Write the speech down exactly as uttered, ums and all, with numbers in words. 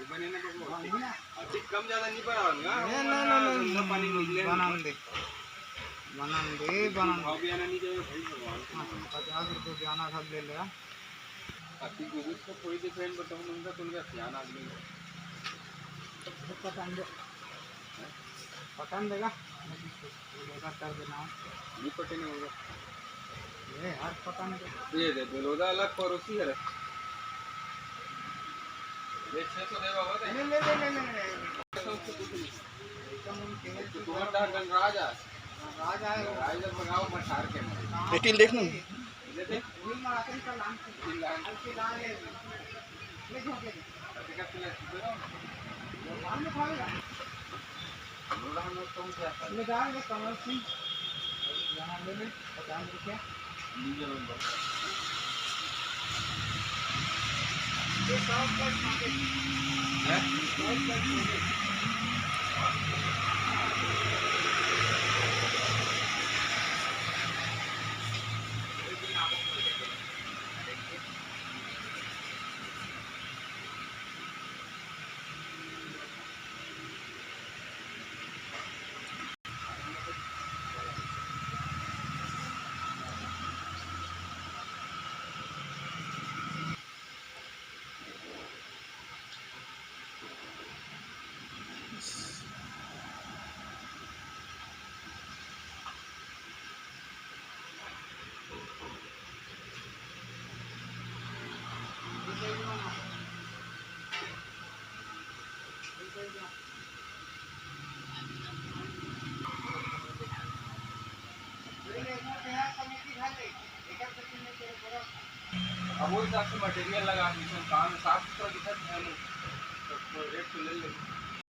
बने ना बबू। बने ना। अधिक कम ज्यादा नहीं बढ़ावन ना। नहीं, नहीं, नहीं, नहीं, धंधा पानी निकले ना। बनान दे। बनान दे, बनान दे। भाव भी आना नहीं जाए भाई भगवान। हाँ, पचास रुपये बयाना सब ले लेगा। अभी गोबर को कोई डिफरेंट बताऊँ, उनका तो उनका ध्यान आ गया। पता नहीं। पता नहीं देगा। बेलोदा कर देना। नहीं पटे नहीं होगा। ये यार पता नहीं। ये दे, बेलोदा अलग पड़ोसी है रे। ये छह सौ दे बाबा दे। नहीं, नहीं, नहीं, नहीं, नहीं। छह सौ से कुछ नहीं। एकदम उनके तो तुम्हारा डर गणराज है। गणराज है। गणराज है, भगाओ मत हार के। बेटी देख ना। ये दे। वही मार आते हैं कल लान के। लान। कल के लान है। ले जो के। कमल सिंह, यहाँ ले ले, पचास रुपया। अब वो हिसाब से मटेरियल लगा के इसमें काम साफ सुथरा दिखत है, तो रेट तो ले ले।